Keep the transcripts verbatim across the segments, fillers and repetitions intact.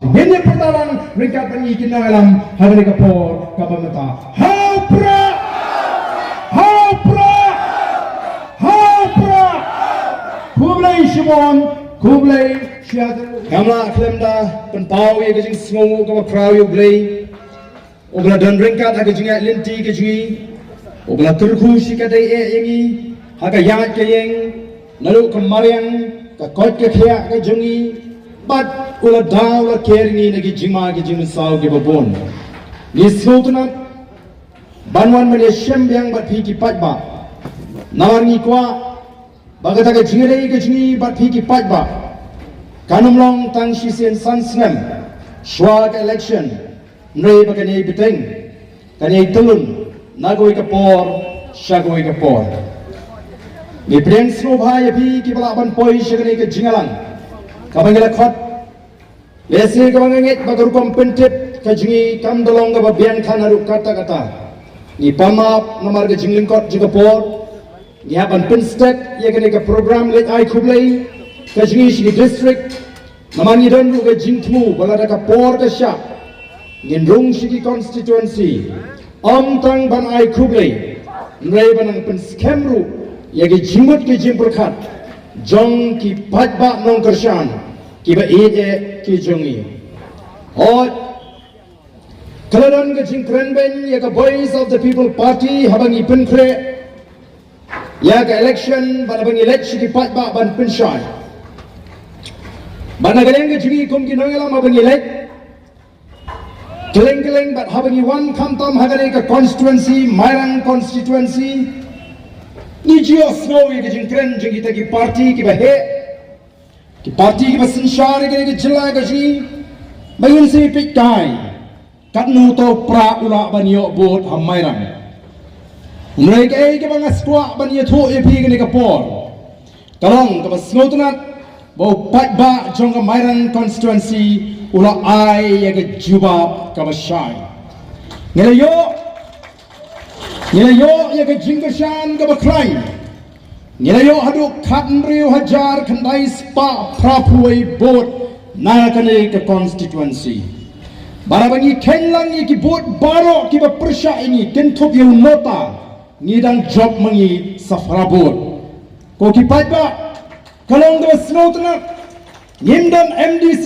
Ngin ïa pyrta lang ryngkat bad ngi ki nongïalam ha kane ka por kaba mynta. Ha u Prah! Ha u Prah! Ha u Prah! Khublei shibun, khublei shihajar. Ngam lah khlem da pynpaw ïa ka jingsngew kaba khraw ïa U Blei, uba la don ryngkat ha ka jingïaid lynti ka jong ngi, uba la kyrkhu shikatdei eh ïa ngi ha ka ïaid ka ïeng, naduh ka mariang, ka koit ka khiah ka jong ngi, bad u la daw la ker ngi na ki jingma ki jingmynsaw kiba bun. Ngi sngewtynnat ban wan ban ïashem biang bad phi ki paidbah, namar ngi kwah ba kata ka jingïadei ka jong ngi bad phi ki paidbah kan ym long tang shisien san snem shuwa ka election, hynrei ba kan ïai bteng, kan ïai tyllun na kawei ka por sha kawei ka por. Ngi pdiang sngewbha ïa phi kiba lah ban poi sha kane ka jingïalang kaba ngi la khot, lehse kaba nga ngeit ba ka rukom pyntip ka jong ngi kam da long kaba biang khan haduh katta katta. Ngi pan map namar ka jinglyngkot jong ka por. Ngi hap ban pynstet ïa kane ka program leit ai khublei ka jong ngi sha ki district. Namar ngi don ruh ka jingthmu ba lada ka por ka shah, ngin rung sha ki constituency, ym tang ban ai khublei, hynrei ban nang pynskhem ruh ïa ki jingmut ki jingpyrkhat jong ki paidbah nongkyrshan kiba ïeit eh ki jong ngi. Hooid, ka la don ka jingkren beiñ ïa ka Voice of the People Party haba ngi pynkhreh ïa ka election, bad haba ngi leit sha ki paidbah ban pynshai. Bad na ka liang ka jong ngi kum ki nongïalam, haba ngi leit kylleng kylleng bad haba ngi wan khamtam ha kane ka constituency, Mairang constituency, ngi ju ïohsngew ïa ka jingkren jong kita ki party kiba heh, ki party kiba synshar ïa kane ka jylla ka jong ngi, ba ngin sa ïapeit kai katno uto u Prah u lah ban ïoh vote ha Mairang. Hynrei kaei kaba nga sngewkwah ban ïathuh ïa phi kane ka por ka long kaba sngewtynnat ba u paidbah jong ka Mairang constituency u la ai ïa ka jubab kaba shai. Ngi la ïoh, ngi la ïoh ïa ka jingkyrshan kaba khlaiñ. Ngi la ïoh haduh khathynriew hajar khyndai spah phraphew wei vote na kane ka constituency. Bad haba ngi kheiñ lang ïa ki vote baroh kiba pyrshah ïa ngi, kynthup ïa u nota, ngi dang jop ma ngi sa phra vote. Ko ki paidbah, ka long kaba sngewtynnat. Ngim don M D C,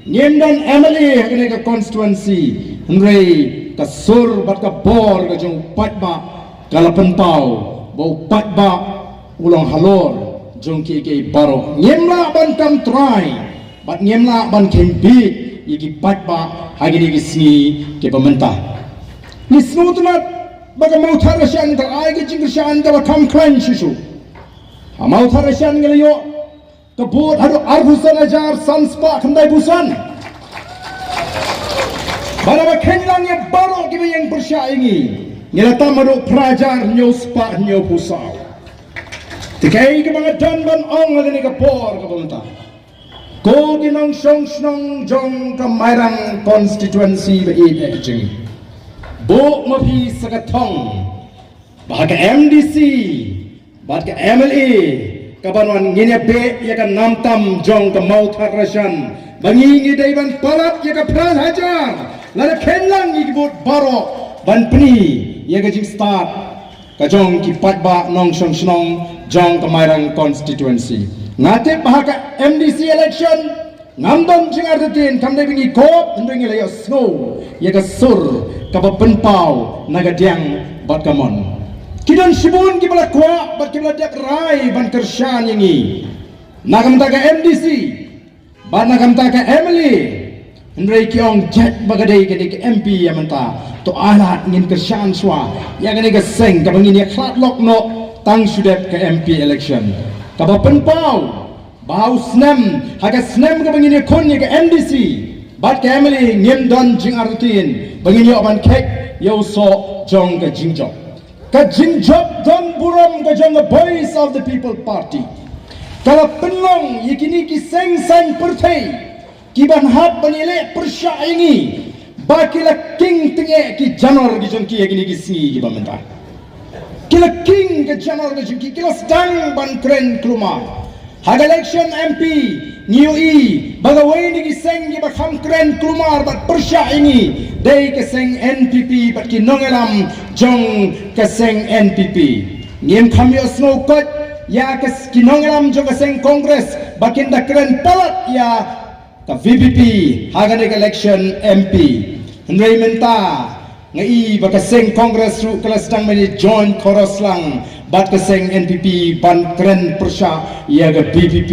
ngim don M L A ha kane ka constituency, hynrei ka sur bad ka bor ka jong u paidbah ka la pynpaw ba u paidbah u long halor jong kiei kiei baroh. Ngim lah ban kam trai bad ngim lah ban kheiñ bieit ïa ki paidbah ha kine ki sngi kiba mynta. Ngi sngewtynnat ba ka Mawthadraishan ka ai ka jingkyrshan kaba kham khlaiñ shuh shuh. Ha Mawthadraishan ngi la ïoh ka vote haduh arphew san hajar san spah khyndaiphew san. Bad haba kheiñ lang ïa baroh kiba ïeng pyrshah ïa ngi, ngi la tam haduh phra hajar hynñiew spah hynñiewphew saw. Te kaei kaba nga don ban ong ha kane ka por kaba mynta, ko ki nongshong shnong jong ka Mairang constituency ba ïeit eh jong ngi, buh ma phi sa ka thong ba ha ka M D C bad ka M L A kaban wan, ngin ïa beh ïa ka nam tam jong ka Mawthadraishan, ba ngi ngi dei ban palat ïa ka phra hajar lada kheiñ lang ïa ki vote baroh ban pyni ïa ka jingstad ka jong ki paidbah nongshong shnong jong ka Mairang constituency. Nga tip ba ha ka M D C election ngam don jingartatien, kam dei ba ngi kop, hynrei ngi la ïohsngew ïa ka sur kaba pynpaw na ka diang bad ka mon. Ki don shibun kiba la kwah bad kiba la dep rai ban kyrshan ïa ngi na ka bynta ka M D C bad na ka bynta ka M L A, hynrei ki ong jait ba ka dei ka dei ka M P ïa mynta, to ai lad ngin kyrshan shuwa ïa kane ka seng kaba ngin ïa khlad lok noh tang shu dep ka M P election. Kaba pynpaw ba ha u snem, ha ka snem kaba ngin ïakhun ïa ka M D C bad ka M L A, ngim don jingartatien ba ngin ïoh ban kheit ïa u soh jong ka jingjop. Ka jingjop don burom ka jong ka Voice of the People Party. Ka la pynlong ïa kine ki seng saiñ pyrthei kiban hap ban ïaleh pyrshah ïa ngi ba ki la king tyngeh ki janor ki jong ki ïa kine ki sngi kiba mynta. Ki la king ka janor ka jong ki, ki la sdang ban kren kulmar. Ha ka election M P, Ngi ïohi ba kawei na ki seng kiba kham kren kulmar bad pyrshah ïa ngi dei ka seng N P P bad ki nongïalam jong ka seng N P P. Ngim kham ïohsngew koit ïa ka s-, ki nongïalam jong ka seng Congress ba kin da kren palat ïa ka V P P ha kane ka election M P. Hynrei mynta nga i ba ka seng Congress ruh ka la sdang ban ïa join khoros lang bad ka seng N P P ban kren pyrshah ïa ka V P P,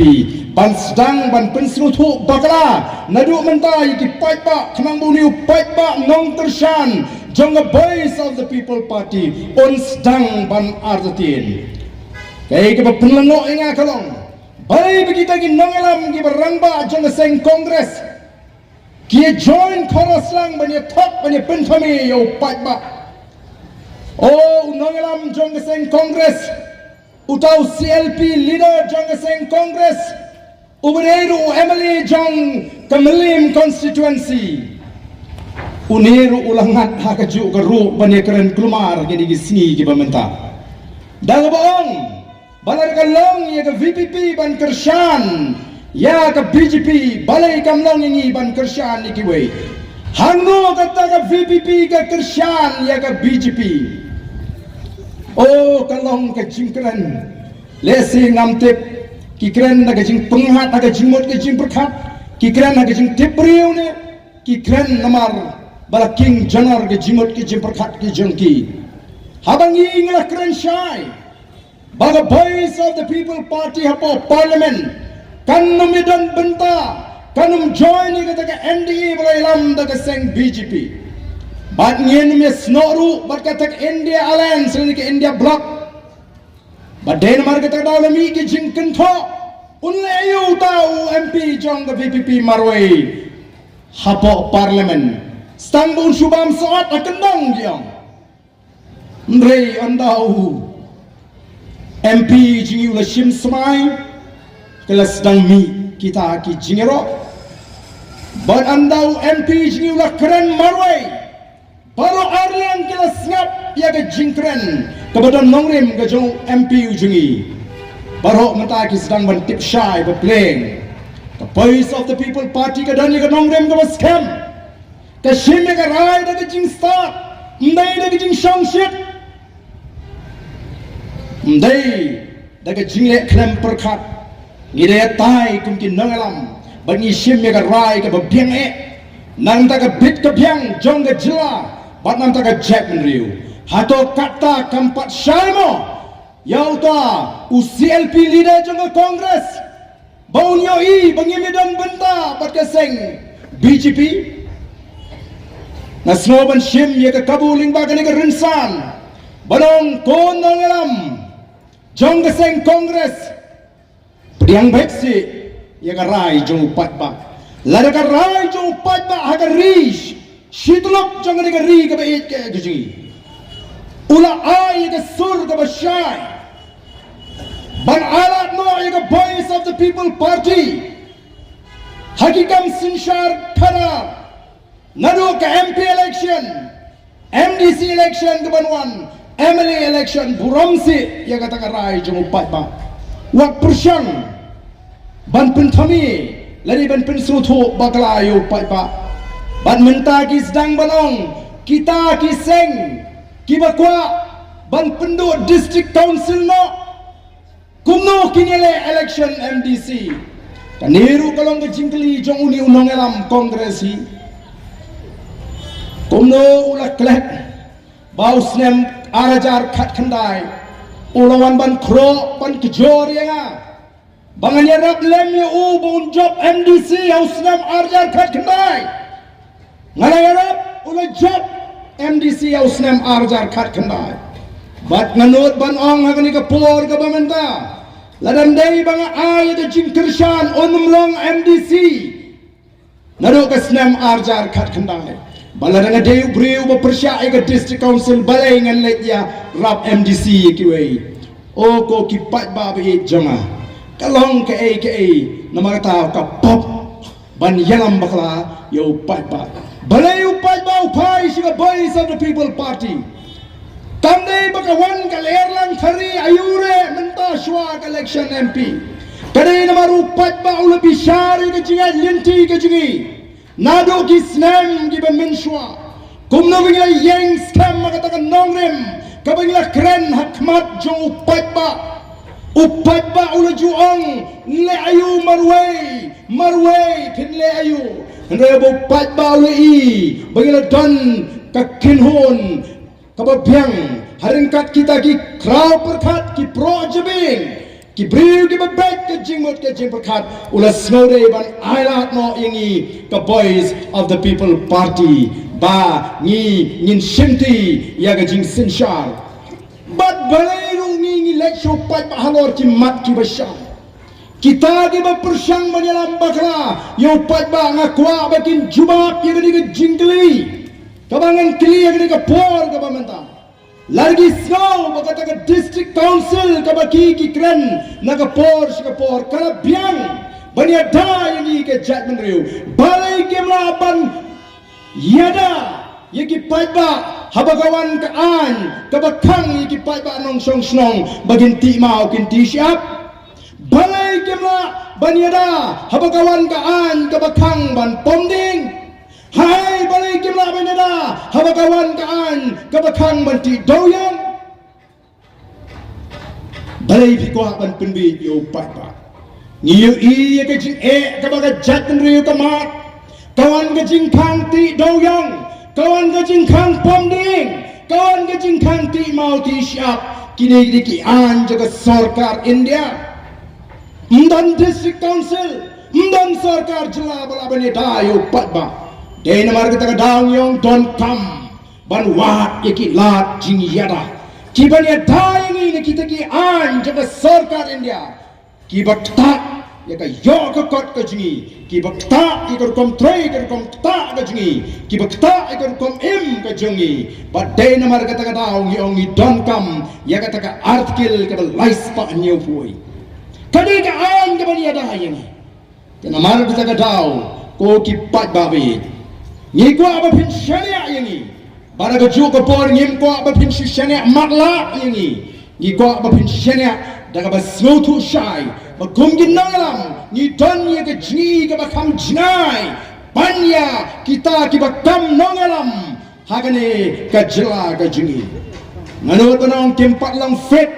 ban sdang ban pynsngewthuh bakla naduh mynta ïa ki paidbah, khnang ba une u paidbah nongkyrshan jong ka Voice of the People Party un sdang ban artatien. Kaei kaba pynlyngngoh ïa nga ka long, balei ba kita ki nongïalam kiba rangbah jong ka seng Congress ki ïa join khoros lang ban ïa thok, ban ïa pynthame ïa u paidbah? O, u nongïalam jong ka seng Congress, uta u C L P leader jong ka seng Congress, uba dei ruh u M L A jong ka Mylliem constituency, une ruh u la ngat ha kajuh ka ruh ban ïa kren kulmar kine ki sngi kiba mynta. Da kaba ong ba lada ka long ïa ka V P P ban kyrshan ïa ka B J P, balei kam long ïa ngi ban kyrshan ïa kiwei? Hangno kata ka V P P ka kyrshan ïa ka B J P? O, ka long ka jingkren. Lehse ngam tip, ki kren da ka jingpyngngad ha ka jingmut ka jingpyrkhat, ki kren ha ka jingtip briew ne ki kren namar ba la king janor ka jingmut ka jingpyrkhat ka jong ki. Haba ngi ngi la kren shai ba ka Voice of the People Party hapoh Parliament kan ym ïadon bynta, kan ym join ïa kata ka N D A ba la ïalam da ka seng B J P. Bad ngin ym ïasnoh ruh bad kata ka India Alliance lane ka India Bloc. Bad dei namar kata ka daw la mih ki jingkynthoh, un leh aïu uta u M P jong ka V P P marwei hapoh Parliament? Tang ba un shu bam sot ha kyndong ki ong. Hynrei ynda u M P jong ngi u la shim smai, ka la sdang mih kita ki jingïaroh. Bad ynda u M P jong ngi u la kren marwei, baroh arliang ki la sngap ïa ka jingkren kaba don nongrim ka jong u M P u jong ngi. Baroh mynta ki sdang ban tip shai ba pleng ka Voice of the People Party ka don ïa ka nongrim kaba skhem. Ka shim ïa ka rai da ka jingstad, ym dei da ka jingshongshit, ym dei da ka jingleh khlem pyrkhat. Ngi dei tai kum ki nongïalam bad ngi shim ïa ka rai kaba biang eh na ka bynta ka bit ka biang jong ka jylla bad na ka bynta ka jaitbynriew. Hato kata kam pat shai mo ïa uta u C L P leader jong ka Congress ba un ïohi ba ngim ïadon bynta bad ka seng B J P? Nga sngew ban shim ïa ka kabu lyngba kane ka rynsan ban ong, ko nongïalam jong ka seng Congress, pdiang beit seh ïa ka rai jong u paidbah. Lada ka rai jong u paidbah ha ka ri shi tyllup jong kane ka ri kaba ïeit ka jong ngi, u la ai ïa ka sur kaba shai ban ailad noh ïa ka Voice of the People Party ha ki kam synshar khadar. Naduh ka M P election, M D C election kaban wan, M L A election, burom seh ïa kata ka rai jong u paidbah. Wat pyrshang ban pynthame lane ban pynsngewthuh bakla ïa u paidbah. Bad mynta ki sdang ban ong, kita ki seng kiba kwah ban pynduh District Council noh, kumno kin ïaleh election M D C? Kane ruh ka long ka jingkylli jong une u nongïalam Congress hi. Kumno u la klet ba u snem ar hajar khatkhyndai u la wan ban khroh ban kjor ïa nga ba ngan ïarap lem ïa u ba un jop M D C ha u snem ar hajar khatkhyndai? Nga la ïarap, u la jop M D C ha u snem ar hajar khatkhyndai. Bad nga nud ban ong ha kane ka por kaba mynta, lada ym dei ba nga ai ïa ka jingkyrshan, un ym long M D C naduh ka snem ar hajar khatkhyndai. Bad lada nga dei u briew ba pyrshah ïa ka District Council, balei ngan leit ïarap M D C ïa kiwei? O ko ki paidbah ba ïeit jong nga, ka long kaei kaei namar kata ka pop ban ïalam bakla ïa u paidbah. Balei u paidbah u phai sha ka Voice of the People Party? Kam dei ba ka wan ka lyer lang thari aiu re mynta shuwa ka election M P? Ka dei namar u paidbah u la bishar ïa ka jingïaid lynti ka jong ngi naduh ki snem kiba mynshuwa. Kumno ba ngi la ïeng skhem ha kata ka nongrim kaba ngi la kren ha khmat jong u paidbah. U paidbah u la ju ong, leh aïu marwei, marwei phin leh aïu. Hynrei ba u paidbah u la i ba ngi la don ka kynhun kaba biang ha ryngkat kita ki khraw pyrkhat, ki proh jabieng, ki briew kiba beit ka jingmut ka jingpyrkhat, u la sngewdei ban ailad noh ïa ngi ka Voice of the People Party ba ngi ngin shimti ïa ka jingsynshar. Bad balei ruh ngi ngi leit sha u paidbah halor ki mat kiba shai. Kita kiba pyrshang ban ïalam bakla ïa u paidbah, nga kwah ba kin jubab ïa kane ka jingkylli kaba ngan kylli ïa kane ka por kaba mynta. Lada ki sngew ba kata ka District Council kaba ki ki kren na ka por sha ka por ka la biang ban ïada ïa ngi ka jaitbynriew, balei kim lah ban ïada ïa ki paidbah haba ka wan ka aiñ kaba khang ïa ki paidbah nongshong shnong ba kin tih maw kin tih shyiap? Balei kim lah ban ïada haba ka wan ka aiñ kaba khang ban pom dieng? Haei, balei kim lah ban ïada haba ka wan ka aiñ kaba khang ban tih dewiong? Balei phi kwah ban pynbieit ïa u paidbah? Ngi ïohi ïa ka jingeh kaba ka jaitbynriew ka mad. Ka wan ka jingkhang tih dewiong, ka wan ka jingkhang pom dieng, ka wan ka jingkhang tih maw tih shyiap. Kine ki dei ki aiñ jong ka sorkar India. Ym don District Council, ym don sorkar jylla ba lah ban ïada ïa u paidbah. Dei namar kata ka daw ngi ong donkam ban wad ïa ki lad jingïada kiban ïada ïa ngi na kita ki aiñ jong ka sorkar India kiba ktah ïa ka ïoh ka kot ka jong ngi, kiba ktah ïa ka rukom trei ka rukom ktah ka jong ngi, kiba ktah ïa ka rukom im ka jong ngi. Bad dei namar kata ka daw ngi ong ngi donkam ïa kata ka Article kaba lai spah hynñiewphew. Ka dei ka aiñ kaban ïada ïa ngi. Te namar kata ka daw, ko ki paidbah ba ïeit, ngi kwah ba phin shaniah ïa ngi. Bad ha kajuh ka por ngim kwah ba phin shu shaniah matlah ïa ngi. Ngi kwah ba phin shaniah da kaba sngewthuh shai ba kum ki nongïalam ngi don ïa ka jingïohi kaba kham jngai ban ïa kita kiba kam nongïalam ha kane ka jylla ka jong ngi. Nga nud ban ong kim pat long fit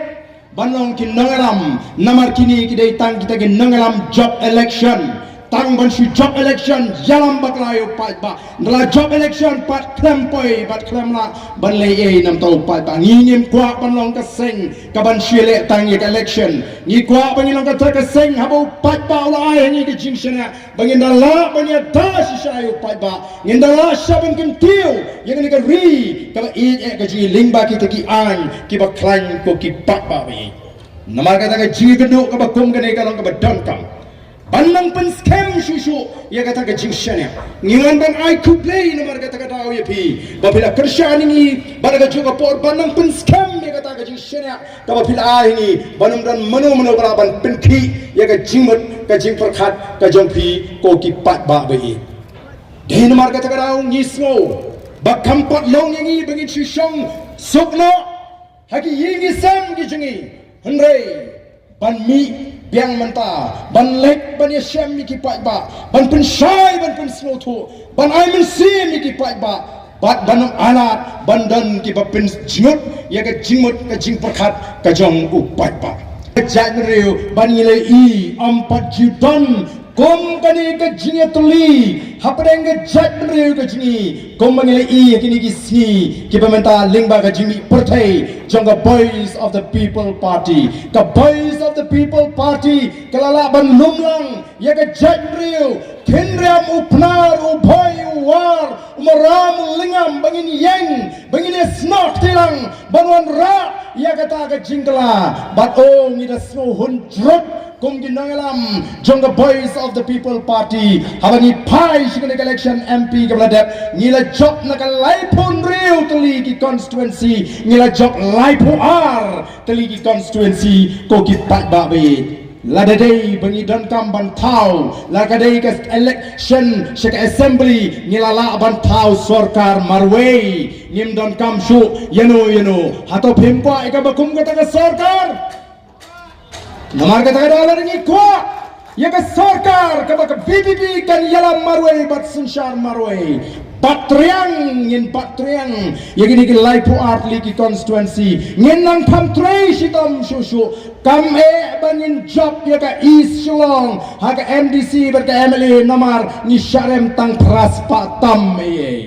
ban long ki nongïalam, namar kine ki dei tang kita ki nongïalam jop election. Tang ban shu jop election, ïalam bakla ïa u paidbah. Ynda la jop election pat khlem poi bad khlem lah ban leh ei namar u paidbah. Ngi ngim kwah ban long ka seng kaban shu leh tang ïa ka election. Ngi kwah ban ngi long kata ka seng haba u paidbah u la ai ha ngi ka jingshaniah ba ngin da lah ban ïada shisha ïa u paidbah, ngin da lah shisha ban kyntiew ïa kane ka ri kaba ïeit eh ka jong ngi lyngba kita ki aiñ kiba khlaiñ ko ki paidbah ba ïeit. Namar kata ka jingïakynduh kaba kum kane ka long kaba donkam ban nang pynskhem shuh shuh ïa kata ka jingshaniah. Ngi wan ban ai khublei namar kata ka daw ïa phi ba phi la kyrshan ïa ngi bad ha kajuh ka por ban nang pynskhem ïa kata ka jingshaniah kaba phi la ai ha ngi, ban ym don mano mano ba lah ban pynkhih ïa ka jingmut ka jingpyrkhat ka jong phi ko ki paidbah ba ïeit. Dei namar kata ka daw ngi sngew ba kam pat long ïa ngi ba ngin shu shong suk noh ha ki ïing ki sem ki jong ngi, hynrei ban mih biang mynta ban leit ban ïashem ïa ki paidbah, ban pynshai ban pynsngewthuh, ban ai mynsiem ïa ki paidbah, bad ban ym ailad ban don kiba pynjngut ïa ka jingmut ka jingpyrkhat ka jong u paidbah. Ka jaitbynriew ba ngi la i ym pat ju don kum kane ka jingïatylli hapdeng ka jaitbynriew ka jong ngi, kum ba ngi la i ha kine ki sngi kiba mynta lyngba ka jingmih pyrthei jong ka Voice of the People Party. Ka Voice of the People Party ka la lah ban lum lang ïa ka jaitbynriew, khynriam u Pnar, u Bhoi, u War, u Maram, u Lyngngam, ba ngin ïeng, ba ngin ïasnoh kti lang ban wanrah ïa kata ka jingkylla. Bad o, ngi da sngew hun jrut kum ki nongïalam jong ka Voice of the People Party, haba ngi phai sha kane ka election M P kaba la dep, ngi la jop na ka laiphew hynriew tylli ki constituency, ngi la jop laiphew ar tylli ki constituency ko ki paidbah ba ïeit. Lada dei ba ngi donkam ban thaw, lada dei ka election sha ka assembly ngi la lah ban thaw sorkar marwei, ngim donkam shuh ïano ïano. Hato phim kwah ïa kaba kum kata ka sorkar? Namar kata ka daw lada ngi kwah ïa ka sorkar kaba ka B P P kan ïalam marwei bad synshar marwei, bat triang, ngin bat triang ïa kine ki laiphew artylli ki constituency. Ngin nang kham trei shitom shuh shuh. Kam eh ba ngin jop ïa ka East Shillong ha ka M D C bad ka M L A, namar ngi shah rem tang phra spah tam ei ei.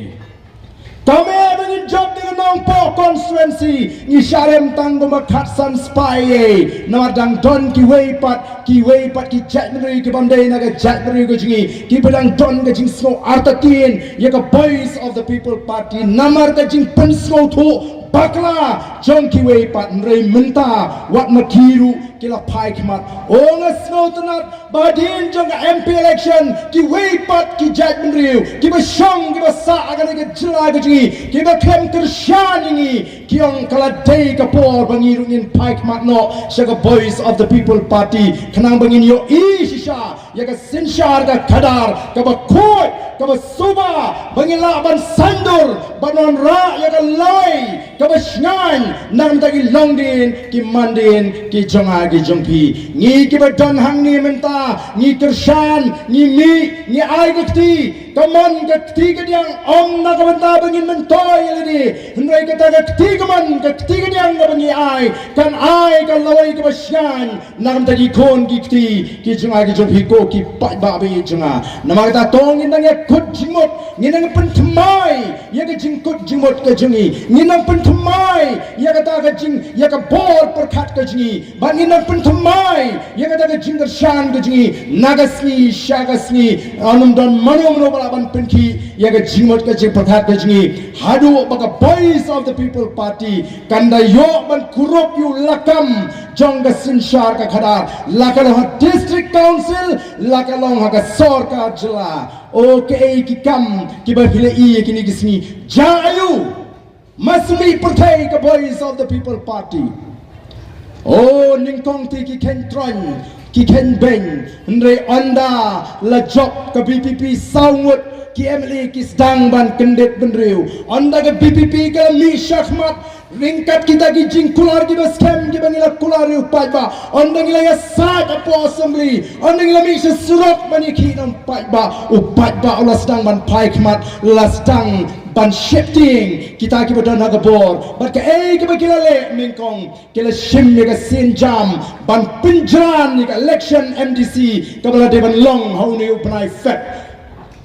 Kam eh ba ngin jop ïa ka Nongpoh constituency, ngi shah rem tang kumba khatsan spah ei ei. Namar dang don kiwei pat, kiwei pat ki jaitbynriew ki bym dei na ka jaitbynriew ka jong ngi, kiba dang don ka jingsngew artatien ïa ka Voice of the People Party. Namar ka jingpynsngewthuh bakla jong kiwei pat, hynrei mynta wat ma ki ruh ki la phai khmat. O, nga sngewtynnat ba hadien jong ka M P election, kiwei pat ki jaitbynriew kiba shong kiba sah ha kane ka jylla ka jong ngi, kiba khlem kyrshan ïa ngi, ki ong ka la dei ka por ba ngi ruh ngin phai khmat noh sha ka Voice of the People Party, khnang ba ngin ïohi shisha ïa ka synshar ka khadar kaba khuid, kaba suba, ba ngin lah ban saiñdur, ban wanrah ïa ka lawei kaba shngaiñ na ka bynta ki longdien ki mandien ki jong nga ki jong phi. Ngi kiba don hangne mynta, ngi kyrshan, ngi mih, ngi ai ka kti. Ka mon ka kti kadiang ym na ka bynta ba ngin myntoi ïa lade, hynrei kata ka kti kamon ka kti kadiang kaba ngi ai, kan ai ka lawei kaba shngaiñ na ka bynta ki khun ki kti ki jong nga ki jong phi, ko ki paidbah ba ïeit jong nga. Namar kata to ngin nang ïakut jingmut, ngin nang pynthymmai ïa ka jingkut jingmut ka jong ngi, ngin nang pynthymmai ïa kata ka jing, ïa ka bor pyrkhat ka jong ngi, bad ngin nang pynthymmai ïa kata ka jingkyrshan ka jong ngi na ka sngi sha ka sngi. Ym don mano mano ba lah ban pynkhih ïa ka jingmut ka jingpyrkhat ka jong ngi haduh ba ka Voice of the People Party kan da ïoh ban kurup ïa u lakam jong ka synshar ka khadar, la ka long ha District Council, la ka long ha ka sorkar jylla. O, kaei ki kam kiba phi la ïohi ïa kine ki sngi? Jia aiu? Masi mih pyrthei ka Voice of the People Party. O, nyngkong te ki kheiñ troiñ, ki kheiñ beiñ, hynrei ynda la jop ka B P P saw ngut ki M L A ki sdang ban kyndit bynriew. Ynda ka B P P ka la mih shakhmat ryngkat kita ki jingkular kiba skhem kiba ngi la kular ïa u paidbah, ynda ngi la ïasaid hapoh Assembly, ynda ngi la mih sha surok ban ïakhih na u paidbah, u paidbah u la sdang ban phai khmat, la sdang ban sheptieng kita kiba don ha ka bor. Bad kaei kaba ki la leh, nyngkong ki la shim ïa ka sienjam ban pynjlan ïa ka election M D C kaba la dei ban long ha une u bnai Feb.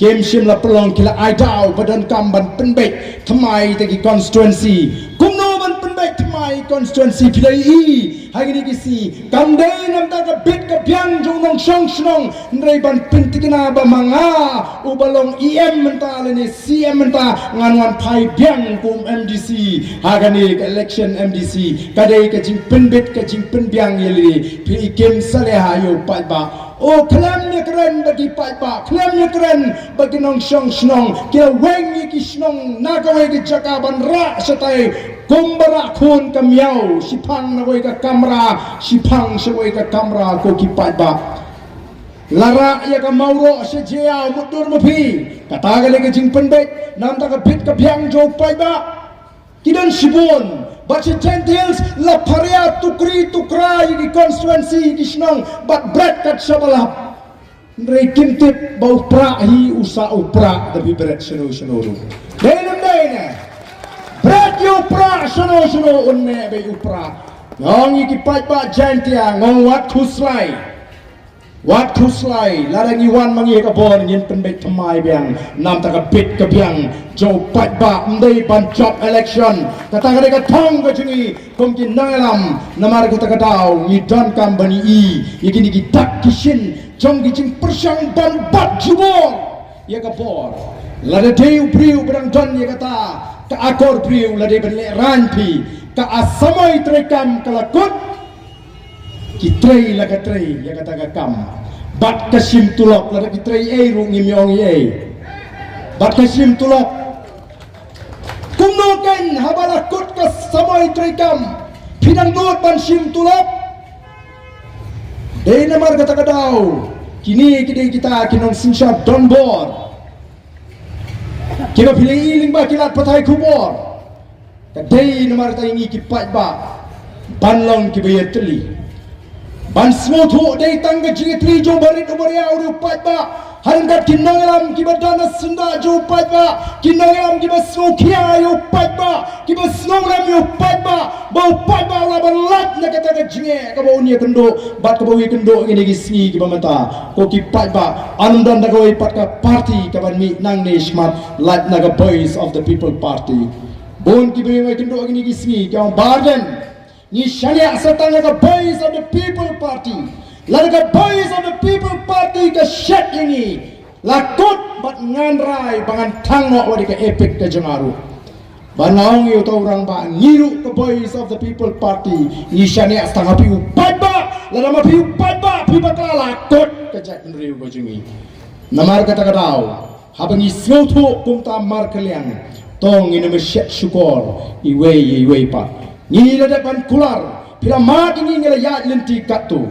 Kim shym la pynlong, ki la ai daw ba donkam ban pynbeit thymmai ïa kita ki constituency. Kumno ban pynbeit thymmai constituency? Phi la ïohi ha kine ki sngi, kam dei na ka bynta ka bit ka biang jong u nongshong shnong, hynrei ban pynthikna ba ma nga uba long E M mynta lane C M mynta ngan wan phai biang kum M D C ha kane ka election M D C. Ka dei ka jingpynbit ka jingpynbiang ïa lade. Phi i Kim Saleha ïa u paidbah. O, khlem ïakren bad ki paidbah, khlem ïakren bad ki nongshong shnong, ki la weng ïa ki shnong na kawei ka jaka ban rah shatai kumba rah khun ka miaw, shiphang na kawei ka kamra, shiphang sha kawei ka kamra, ko ki paidbah. La rah ïa ka mawroh sha jia, mutdur ma phi. Kata ka dei ka jingpynbeit na ka bynta ka bit ka biang jong u paidbah? Ki don shibun, bad sha Jaintia Hills la pharia tukri tukra ïa ki constituency, ïa ki shnong, bad bret kat shaba lap. Hynrei kim tip ba u prah hi u sah u prah da phi bret shano shano ruh. Dei ne ym dei ne? Bret ïa u prah shano shano, un neh beit u prah. Nga ong ïa ki paidbah Jaintia, nga ong wat khuslai. Wat khuslai, lada ngi wan ma ngi ha ka bor ngin pynbeit thymmai biang na ka bynta ka bit ka biang jong u paidbah, ym dei ban jop election. Kata ka dei ka thong ka jong ngi kum ki nongïalam, namar kata ka daw ngi donkam ban ïohi ïa kine ki dak ki shin jong ki jingpyrshang ban bat jubor ïa ka bor. Lada dei u briew ba dang don ïa kata ka akor briew, lada dei ban lehraiñ phi, ka samoi treikam ka la kut, ki trei la ka trei ïa kata ka kam. Bad ka shim tulop, lada ki trei ei ruh ngim ïohi ei. Bad ka shim tulop. Kumno kein haba la kut ka samoi treikam phi dang dud ban shim tulop? Dei namar kata ka daw kine ki dei kita ki nongsynshar donbor kiba phi la ïohi lyngba ki lad pathai khubor. Ka dei namar kata ïa ngi ki paidbah ban long kiba ïatylli. Ban sngewthuh dei tang ka jingïatylli jong u barit u baria u dei u paidbah. Hadien kat ki nongïalam kiba don ha syndah jong u paidbah, ki nongïalam kiba sngewkhia ïa u paidbah, kiba sngewlem ïa u paidbah, ba u paidbah u lah ban lait na kata ka jingeh kaba un ïakynduh bad kaba u ïakynduh ïa kine ki sngi kiba mynta. Ko ki paidbah, ym don da kawei pat ka party kaban mih nangne shakhmat, lait na ka Voice of the People Party. Bun kiba ïakynduh ïa kine ki sngi ki ong ba ardent ngi shaniah sa tang ha ka Voice of the People Party. Lada ka Voice of the People Party ka shet ïa ngi, la kut bad ngan rai ba ngan thang noh wat ïa ka EPIC ka jong nga ruh. Ba nga ong ïa uta u rangbah, ngi ruh ka Voice of the People Party ngi shaniah sa tang ha phi u paidbah. Lada ma phi u paidbah phi bakla, la kut ka jaitbynriew ka jong ngi. Namar kata ka daw, haba ngi sngewthuh kumta markylliang, to ngin ym shet shukor iwei ïa iwei pat. Ngi la dep ban kular, phi la mad ïa ngi, ngi la ïaid lynti katto.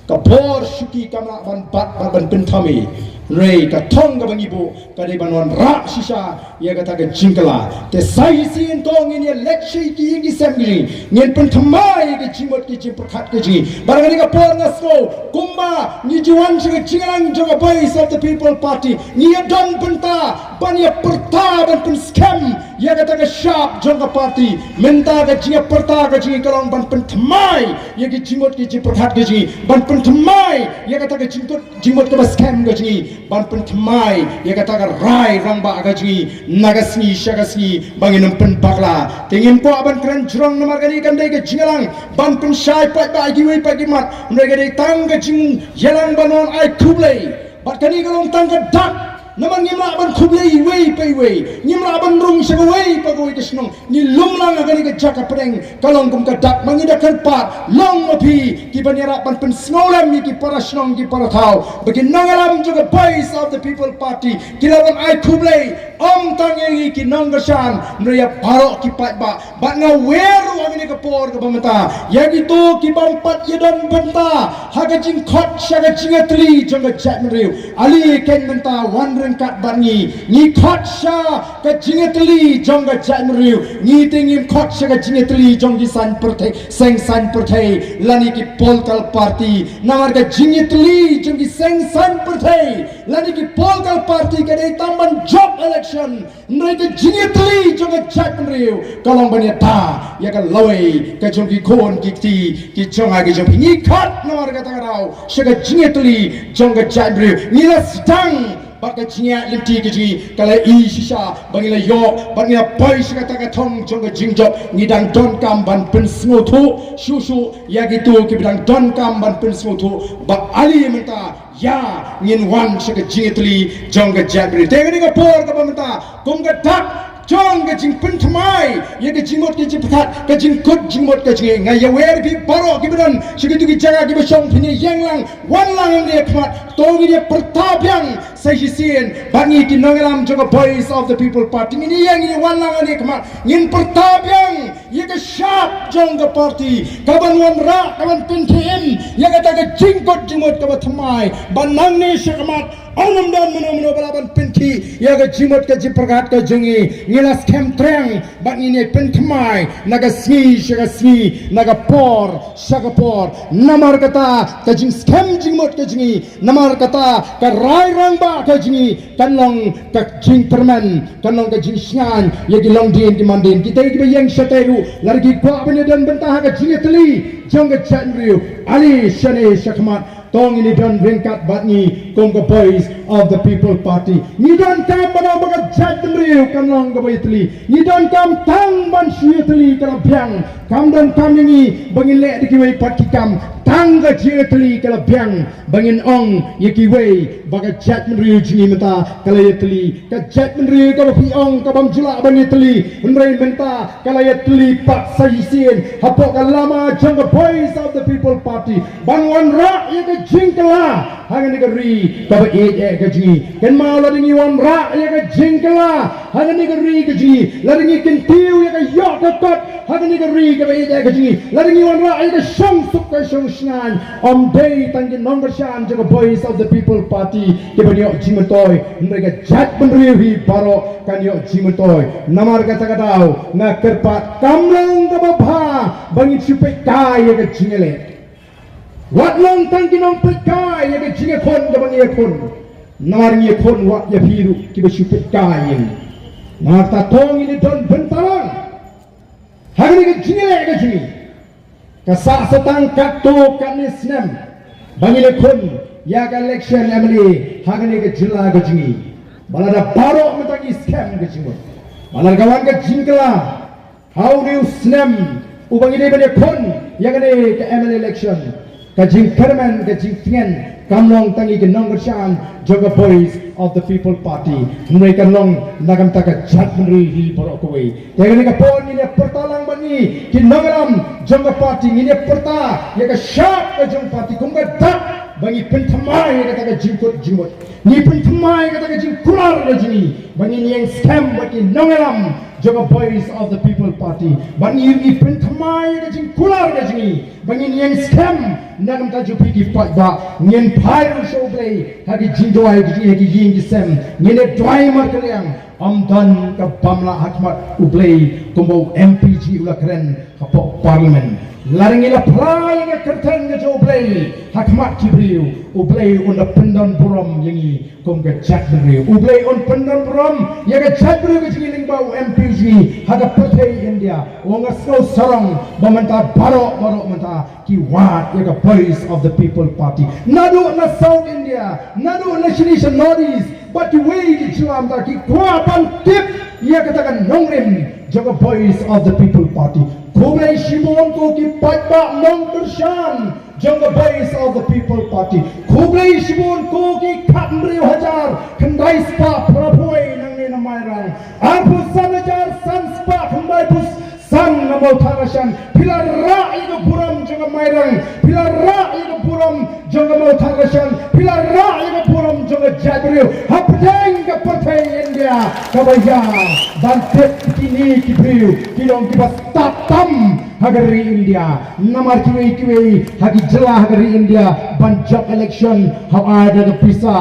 Ka bor shuki kam lah ban bat bad ban pynthame. Hynrei ka thong kaba ngi buh ka dei ban wanrah shisha ïa kata ka jingkylla. Te sa shisien to ngin ïaleit sha ki ïing ki sem ki jong ngi, ngin pynthymmai ïa ka jingmut ka jingpyrkhat ka jong ngi. Bad ha kane ka por nga sngew kumba ngi ju wan sha ka jingïalang jong ka Voice of the People Party, ngi ïadon bynta ban ïapyrta, ban pynskhem ïa kata ka shap jong ka party. Mynta ka jingïapyrta ka jong ngi ka long ban pynthymmai ïa ka jingmut ka jingpyrkhat ka jong ngi, ban pynthymmai ïa kata ka jingmut, jingmut kaba skhem ka jong ngi, ban pynthymmai ïa kata ka rai rangbah ka jong ngi na ka sngi sha ka sngi, ba ngin ym pynbakla. Te ngim kwah ban kren jrong namar kane kam dei ka jingïalang ban pynshai paidbah ïa kiwei pat ki mat, hynrei ka dei tang ka jingïalang ban wan ai khublei. Bad kane ka long tang ka dak, namar ngim lah ban khublei iwei pa iwei, ngim lah ban rung sha kawei pa kawei ka shnong. Ngi lum lang ha kane ka jaka pdeng, ka long kum ka dak, ma ngi da kyrpad, long ma phi kiban ïarap ban pynsngewlem ïa ki para shnong ki para thaw, ba ki nongïalam jong ka Voice of the People Party ki lah ban ai khublei, ym tang ïa ngi ki nongkyrshan, hynrei ïa baroh ki paidbah. Bad nga wer ruh ha kane ka por kaba mynta ïa kito kibym pat ïadon bynta ha ka jingkhot sha ka jingïatylli jong ka jaitbynriew. Ale keiñ mynta wan ryngkat bad ngi, ngi khot sha ka jingïatylli jong ka jaitbynriew. Ngi te ngim khot sha ka jingïatylli jong ki saiñ pyrthei, seng saiñ pyrthei, lane ki political party. Namar ka jingïatylli jong ki seng saiñ pyrthei lane ki political party ka dei tang ban jop election. Hynrei ka jingïatylli jong ka jaitbynriew ka long ban ïada ïa ka lawei ka jong ki khun ki kti ki jong nga ki jong phi. Ngi khot namar kata ka daw sha ka jingïatylli jong ka jaitbynriew. Ngi la sdang bad ka jingïaid lynti ka jong ngi, ka la i shisha ba ngi la ïoh bad ngi la poi sha kata ka thong jong ka jingjop. Ngi dang donkam ban pynsngewthuh shuh shuh ïa kito kiba dang donkam ban pynsngewthuh ba ale mynta ïa ngin wan sha ka jingïatylli jong ka jaitbynriew. Te kane ka por kaba mynta kum ka dak jong ka jingpynthymmai ïa ka jingmut ka jingpyrkhat, ka jingkut jingmut ka jong ngi. Nga ïawer phi baroh kiba don sha kito ki jaka kiba shong, phin ïeng lang, wan lang hangne ha khmat. To ngin ïa pyrta biang sa shisien bad ngi ki nongïalam jong ka Voice of the People Party. Ngin ïeng, ngin ïa wan lang hangne ha khmat, ngin pyrta biang ïa ka shap jong ka party kaban wanrah, kaban pynthiem ïa kata ka jingkut jingmut kaba thymmai, ba nangne shakhmat ym don mano mano ba lah ban pynthie ïa ka jingmut ka jingpyrkhat ka jong ngi. Ngi la skhem triang bad ngin ïa pynthymmai na ka sngi sha ka sngi, na ka por sha ka por. Namar kata ka jingskhem jingmut ka jong ngi, namar kata ka rai rangbah ka jong ngi kan long ka jingkyrmen, kan long ka jingshngaiñ ïa ki longdien ki mandien. Kita kiba ïeng shatei ruh, lada ki kwah ban ïadon bynta ha ka jingïatylli jong ka jaitbynriew, ale shane shakhmat, to ngin ïa don ryngkat bad ngi kum ka Voice of the People Party. Ngi donkam ban ong ba ka jaitbynriew kan long kaba ïatylli. Ngi donkam tang ban shu ïatylli ka la biang. Kam donkam ïa ngi ba ngin leh da kiwei pat ki kam. Tang ka jingïatylli ka la biang ba ngin ong ïa kiwei ba ka jaitbynriew jong ngi mynta ka la ïatylli. Ka jaitbynriew kaba phi ong ka bym ju lah ban ïatylli, hynrei mynta ka la ïatylli pat sa shisien hapoh ka lama jong ka Voice of the People Party ban wanrah ïa ka jingkylla ha kane ka ri kaba ïeit eh ka jong ngi. Kynmaw, lada ngi wanrah ïa ka jingkylla ha kane ka ri ka jong ngi, lada ngi kyntiew ïa ka ïoh ka kot ha kane ka ri kaba ïeit eh ka jong ngi, lada ngi wanrah ïa ka shongsuk ka shongshngaiñ, ym dei tang ki nongkyrshan jong ka Voice of the People Party kiban ïoh jingmyntoi, hynrei ka jaitbynriew hi baroh kan ïoh jingmyntoi. Namar kata ka daw nga kyrpad, kam long kaba bha ba ngin shu peit kai ïa ka jingïaleh. Wat long tang ki nongpeitkai ïa ka jingïakhun kaba ngi ïakhun. Namar ngi ïakhun wat ïa phi ruh kiba shu peitkai ïa ngi. Namar ta tong ngi don bynta lang ha kane ka jingïaleh ka jong ngi. Ka sah sa tang katto katne snem ba ngi ïakhun ïa ka election M L A ha kane ka jylla ka jong ngi. Ba lada baroh mynta ngi skhem ka jingmut, ba lada ka wan ka jingkylla ha une u snem uba ngi dei ban ïakhun ïa kane ka M L A election, ka jingkyrmen ka jingtngen kam long tang ïa ki nongkyrshan jong ka Voice of the People Party, hynrei kan long na ka bynta ka jaitbynriew hi baroh kawei. Te kane ka por ngin ïa pyrta lang bad ngi ki nongïalam jong ka party, ngin ïa pyrta ïa ka shap ka jong party kum ka dak ba ngi pynthymmai ïa kata ka jingkut jingmut. Ngi pynthymmai ïa kata ka jingkular ka jong ngi ba ngin ïeng skhem bad ki nongïalam jong ka Voice of the People Party. Ba ngi, ngi pynthymmai ïa ka jingkular ka jong ngi ba ngin ïeng skhem na ka bynta jong phi ki paidbah. Ngin phai ruh sha U Blei ha ki jingduwai ka jong ngi ha ki ïing ki sem. Ngin ïa duwai markylliang. Ym don kaba ym lah ha khmat U Blei kumba u M P G u la kren hapoh Parliament. Lada ngi la phla ïa ka kyrteng ka jong U Blei ha khmat ki briew, U Blei un da pyndon burom ïa ngi kum ka jaitbynriew. U Blei un pyndon burom ïa ka jaitbynriew ka jong ngi lyngba u M P G ha ka pyrthei India. U nga sngew sarong ba mynta baroh baroh mynta ki wad ïa ka Voice of the People Party. Naduh na South India, naduh na shini sha North East, bad kiwei ki jylla mynta ki kwah ban tip ïa kata ka nongrim jong ka Voice of the People Party. Khublei shibun ko ki paidbah nongkyrshan jong ka Voice of the People Party. Khublei shibun ko ki khathynriew hajar khyndai spah phra phew nangne na Mairang. Arphew san hajar san spah khyndai phew san na Mawthadraishan. Phi la rah ïa ka burom jong ka Mairang, phi la rah ïa ka burom jong ka Mawthadraishan, phi la rah ïa ka burom jong ka jaitbynriew hapdeng ka pyrthei India. Kaba ïa ban tip kine ki briew ki long kiba stad tam ha ka ri India. Namar kiwei kiwei ha ki jylla ha ka ri India ban jop election hap ai da ka pisa.